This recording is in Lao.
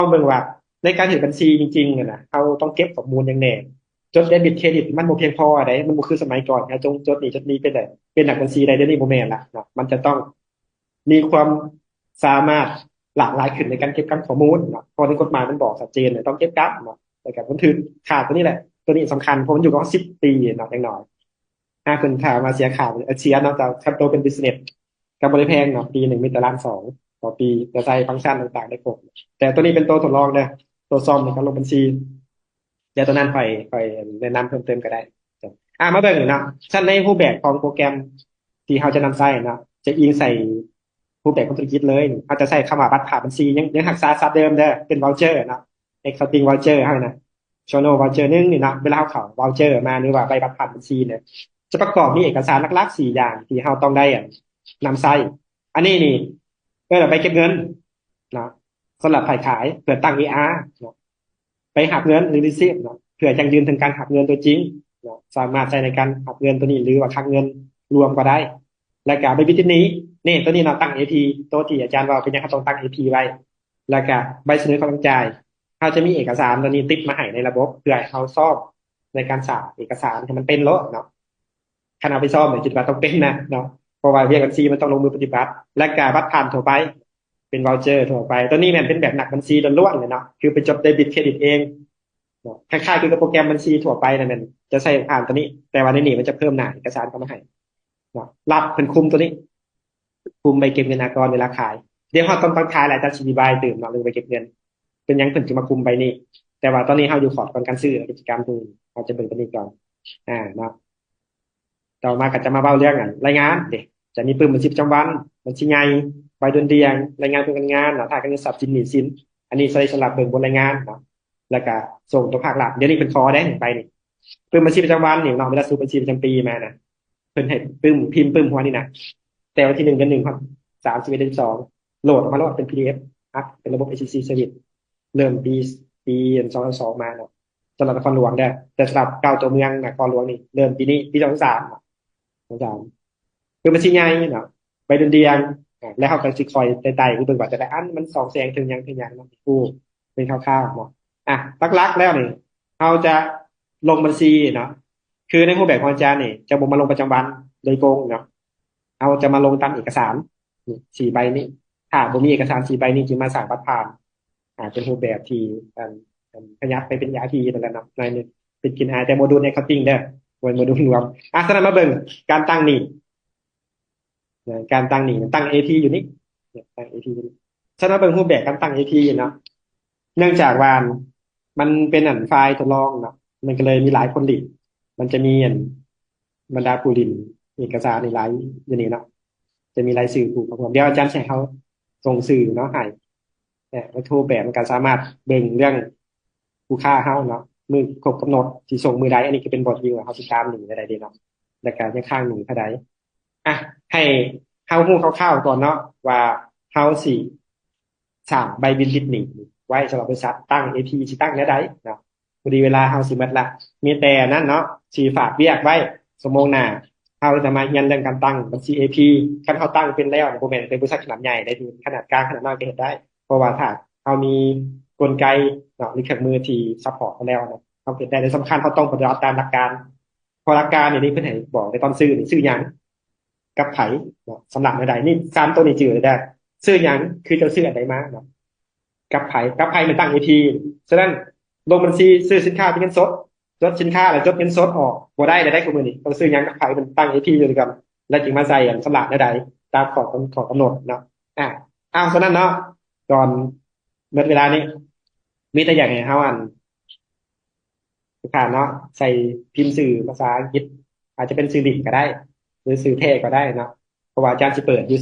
ເຮົາເບິ່ງວ່າໃນການເຮັດບັນຊີຈິງໆ ຫັ້ນນະ ເຮົາຕ້ອງເກັບຂໍ້ມູນຫຍັງແດ່. ຈົດເດບິດເຄຣດິດມັນບໍ່ພຽງພໍໃດ໋, ມັນບໍ່ຄືສະໄໝກ່ອນ ເຮົາຈົ່ງຈົດນີ້ຈົດນີ້ເປັນໄດ ເປັນນັກບັນຊີໄດ້. ດຽວນີ້ບໍ່ແມ່ນລະເນາະ, ມັນຈະຕ້ອງມີຄວາມສາມາດຫຼາກຫຼາຍຂຶ້ນໃນການເກັບກຳຂໍ້ມູນເນາະ, ເພາະໃນກົດໝາຍມັນບອກຊັດເຈນ ຕ້ອງເກັບກຳເນາະ. ແລ້ວກໍບັນທຶກຄ່າຕົວນີ້ແຫຼະ, ຕົວນີ້ສຳຄັນ ເພາະມັນຢູ່ກັບເຮົາສິບປີເນາະ ຢ່າງໜ້ອຍ. ຫາເພິ່ນຖ້າມາເສຍຄ່າ ເອີ ເສຍເນາະ, ແຕ່ຄັນໂຕເປັນບິສເນສກໍບໍ່ໄດ້ແພງເນາະ, ປີໜຶ່ງມີແຕ່ລ້ານສອງຕໍ່ປີ, ກໍໃຊ້ຟັງຊັນຕ່າງໆໄດ້ຄົບ. ແຕ່ຕົວນີ້ເປັນໂຕທົດລອງເດີ, ໂຕຊອມໃນການລົງບັນຊີ. ດຽວຕົວນັ້ນຂ້ອຍ ຂ້ອຍແນະນຳເພີ່ມເຕີມກໍໄດ້. ອ່າ ມາເບິ່ງເນາະ, ຊັ້ນໃນຮູບແບບຂອງໂປຣແກຣມທີ່ເຮົາຈະນຳໃຊ້ເນາະ ຈະອີງໃສ່ຮູບແບບຂອງທຸລະກິດເລີຍ. ເຮົາຈະໃຊ້ຄຳວ່າບັດຜ່ານບັນຊີ ຍັງ ຍັງຮັກສາສັບເດີມເດີ, ເປັນ voucher ເນາະ, accounting voucher ເຮົານະ, journal voucher ໜຶ່ງນີ້ເນາະ. ເວລາເຮົາເຂົ້າ voucher ມາ ຫຼືວ່າໃບບັດຜ່ານບັນຊີເນຍ ຈະປະກອບມີເອກະສານຫຼັກໆສີ່ຢ່າງທີ່ເຮົາຕ້ອງໄດ້ ອາ ນຳໃຊ້. ອັນນີ້ນີ້ເອີ້ນວ່າໃບເກັບເງິນເນາະ ສຳລັບຝ່າຍຂາຍ ເພື່ອຕັ້ງ ເອອາ ເນາະ, ໃບຮັບເງິນ ຫຼື receipt ເນາະ ເພື່ອຢັ້ງຢືນເຖິງການຮັບເງິນຕົວຈິງເນາະ, ສາມາດໃຊ້ໃນການຮັບເງິນຕົວນີ້ ຫຼືວ່າຄັງເງິນລວມກໍໄດ້. ແລ້ວກະໃບບິດຕິດໜີ້ ນີ້ ຕົວນີ້ເນາະ, ຕັ້ງ ເອພີ ໂຕທີ່ອາຈານເວົ້າ ເປັນຫຍັງເຮົາຕ້ອງຕັ້ງ ເອພີ ໄວ້. ແລ້ວກະໃບສະເໜີຄວາມຕັ້ງໃຈ ເຮົາຈະມີເອກະສານຕົວນີ້ຕິດມາໃຫ້ໃນລະບົບ ເພື່ອໃຫ້ເຮົາຊອກໃນການສ້າງເອກະສານໃຫ້ມັນເປັນໂລດເນາະ. ຄັນເອົາໄປຊອມນີ້ຄິດວ່າຕ້ອງເປັນນະເນາະ, ເພາະວ່າວຽກບັນຊີມັນຕ້ອງລົງມືປະຕິບັດ. ແລ້ວກະບັດຜ່ານທົ່ວໄປ ເປັນ voucher ທົ່ວໄປ, ຕົວນີ້ແມ່ນເປັນແບບນັກບັນຊີລ້ວນໆເລີຍເນາະ, ຄືໄປຈົດເດບິດເຄຣດິດເອງເນາະ. ຄ້າຍໆຄືກັບໂປຣແກຣມບັນຊີທົ່ວໄປນັ້ນແມ່ນຈະໃຊ້ຜ່ານຕົວນີ້, ແຕ່ວ່າໃນນີ້ມັນຈະເພີ່ມໜ້າເອກະສານເຂົ້າມາໃຫ້ເນາະ, ລັບເພິ່ນຄຸມຕົວນີ້, ຄຸມໃບເກັບເງິນອາກອນເວລາຂາຍ. ດຽວເຮົາຕ້ອງ ຕ້ອງຂາຍແລ້ວ ອາຈານຊິອະທິບາຍຕື່ມເນາະ ເລື່ອງໃບເກັບເງິນ ເປັນຫຍັງເພິ່ນຈຶ່ງມາຄຸມໃບນີ້. ແຕ່ວ່າຕອນນີ້ເຮົາຢູ່ຂອບກ່ອນການຊື້ ກິດຈະກຳຕົວນີ້ ເຮົາຈະເບິ່ງຕົວນີ້ກ່ອນ ອ່າ ເນາະ. ຕໍ່ມາກໍຈະມາເວົ້າເລື່ອງ ອັນ ລາຍງານເດ້, ຈະມີປຶ້ມບັນຊີປະຈຳວັນ, ບັນຊີໃຫຍ່, ໃບດ່ວນດ່ຽງ, ລາຍງານຜົນການງານເນາະ, ຖ້າການເງິນຊັບສິນໜີ້ສິນ. ອັນນີ້ໃຊ້ສຳລັບເບິ່ງບົດລາຍງານເນາະ, ແລ້ວກະສົ່ງຕໍ່ພາກລັດ. ດຽວນີ້ເພິ່ນຂໍໄດ້ໃບນີ້, ປຶ້ມບັນຊີປະຈຳວັນນີ້ເນາະ, ເວລາສະຫຼຸບບັນຊີປະຈຳປີມານະ ເພິ່ນໃຫ້ປຶ້ມ ພິມປຶ້ມຫົວນີ້ນະ, ແຕ່ວັນທີໜຶ່ງເດືອນໜຶ່ງຮອດສາມສິບເອັດເດືອນສິບສອງ ໂຫຼດອອກມາໂລດເປັນ ພີດີເອັຟ ອັບເປັນລະບົບ ເອຊີຊີ ເຊີວິດ ເລີ່ມປີ ປີສອງພັນຊາວສອງມາເນາະ. ສຳລັບນະຄອນຫຼວງເດີ, ແຕ່ສຳລັບເກົ້າຕົວເມືອງນະຄອນຫຼວງນີ້ ເລີ່ມປີນີ້ ປີສອງພັນຊາວສາມ ສອງພັນຊາວສາມ ເປັນບັນຊີໃຫຍ່ເນາະ, ໃບດ່ວນດ່ຽງ ອາ ແລ້ວເຮົາກໍຊິຄ່ອຍໄຕ່ໆ ເບິ່ງວ່າແຕ່ລະອັນມັນສ່ອງແສງເຖິງຫຍັງເຖິງຫຍັງເນາະ, ຜູ້ເປັນຄ່າວໆເນາະ. ອາ ຫຼັກໆແລ້ວນີ້ ເຮົາຈະລົງບັນຊີເນາະ, ຄືໃນຮູບແບບຂອງອາຈານນີ້ ຈະບໍ່ມາລົງປະຈຳວັນໂດຍກົງເນາະ, ເຮົາຈະມາລົງຕາມເອກະສານ ນີ້ ສີ່ໃບນີ້. ຖ້າບໍ່ມີເອກະສານສີ່ໃບນີ້ ຈຶ່ງມາສ້າງບັດຜ່ານ ອາ ເປັນຮູບແບບທີ່ ອັນ ອັນ ຂະຫຍັບໄປເປັນ ອີ ອາ ພີ ນັ້ນແຫຼະເນາະ ໜ້ອຍໜຶ່ງ ເປັນກິ່ນອາຍ, ແຕ່ບໍ່ໂດນ ແອັກເຄົາຕິ້ງເດີ, ບໍ່ແມ່ນໂມດູນລວມ. ອາ ສະນັ້ນມາເບິ່ງການຕັ້ງໜີ້ ນະ ການຕັ້ງໜີ້ ຕັ້ງ ເອພີ ຢູ່ນີ້ ຕັ້ງ ເອພີ ຢູ່ນີ້. ສະນັ້ນມາເບິ່ງຮູບແບບການຕັ້ງ ເອພີ ເນາະ, ເນື່ອງຈາກວ່າມັນເປັນ ອັນ ໄຟລ໌ທົດລອງເນາະ, ມັນກໍເລີຍມີຫຼາຍຄົນຫຼິ້ນ, ມັນຈະມີ ອັນ ບັນດາຜູ້ຫຼິ້ນເອກະສານນີ້ຫຼາຍຢູ່ນີ້ເນາະ, ຈະມີລາຍຊື່ຜູ້ເຂົ້າຮ່ວມ. ດຽວອາຈານຊິໃຫ້ເຮົາສົ່ງຊື່ເນາະ ໃຫ້ ແລະ ໂທແບບ ມັນກໍສາມາດເບິ່ງເລື່ອງລູກຄ້າເຮົາເນາະ, ມື້ຄົບກຳນົດຊິສົ່ງມື້ໃດ. ອັນນີ້ກໍເປັນບ່ອນທີ່ວ່າເຮົາຊິຕາມໜີ້ໄດ້ເດເນາະ, ແລ້ວກໍຍັງຄ້າງໜີ້ເທົ່າໃດ. ອະ ໃຫ້ເຮົາຮູ້ຄ່າວໆກ່ອນເນາະ ວ່າເຮົາຊິສ້າງໃບບິນລິດໜີ້ໄວ້ສຳລັບບໍລິສັດ, ຕັ້ງ ເອພີ ຊິຕັ້ງແນວໃດເນາະ. ພໍດີເວລາເຮົາຊິໝົດລະ, ມີແຕ່ນັ້ນເນາະ ຊິຝາກວຽກໄວ້ ຊົ່ວໂມງໜ້າ ເຮົາຈະມາຮຽນເລື່ອງການຕັ້ງບັນຊີ ເອພີ. ຄັນເຮົາຕັ້ງເປັນແລ້ວ ບໍ່ແມ່ນແຕ່ບໍລິສັດຂະໜາດໃຫຍ່ໃດ໋, ຂະໜາດກາງ ຂະໜາດນ້ອຍກໍເຮັດໄດ້, ເພາະວ່າຖ້າເຮົາມີກົນໄກເນາະ ຫຼື ເຄື່ອງມືທີ່ຊັບພອດມາແລ້ວເນາະ ເຮົາເຮັດໄດ້. ແລະ ສຳຄັນ ເຮົາຕ້ອງປະຕິບັດຕາມຫຼັກການ, ເພາະຫຼັກການນີ້ ເພິ່ນໃຫ້ບອກໃນຕອນຊື້ນີ້ ຊື້ຫຍັງ ກັບໃຜເນາະ ຊຳລະແນວໃດ. ນີ້ ສາມໂຕນີ້ຈື່ໄດ້, ຊື້ຫຍັງ ຄືເຈົ້າຊື້ອັນໃດມາເນາະ, ກັບໃຜ ກັບໃຜ ແມ່ນຕັ້ງ ເອພີ. ສະນັ້ນ ລົງບັນຊີຊື້ສິນຄ້າເປັນເງິນສົດ, ຈົດສິນຄ້າ ແລ້ວຈົດເງິນສົດອອກ ບໍ່ໄດ້ແລ້ວໃດ໋ ຄູ່ມື້ນີ້. ຕ້ອງຊື້ຫຍັງກັບໃຜ ມັນຕັ້ງ ເອພີ ຢູ່ນຳກັນ ແລ້ວຈຶ່ງມາໃສ່ ອັນ ຊຳລະແນວໃດ ຕາມຂໍ້ ຂໍ້ກຳນົດເນາະ. ອາ ເອົາ ສະນັ້ນເນາະ ກ່ອນໝົດເວລານີ້ ມີແຕ່ຢາກໃຫ້ເຮົາ ອັນ ທຸກທ່ານເນາະ ໃສ່ພິມຊື່ພາສາອັງກິດ ອາດຈະເປັນຊື່ຫຼິ້ນກໍໄດ້ ຫຼື ຊື່ແທ້ກໍໄດ້ເນາະ, ເພາະວ່າອາຈານຊິເປີດຢູ່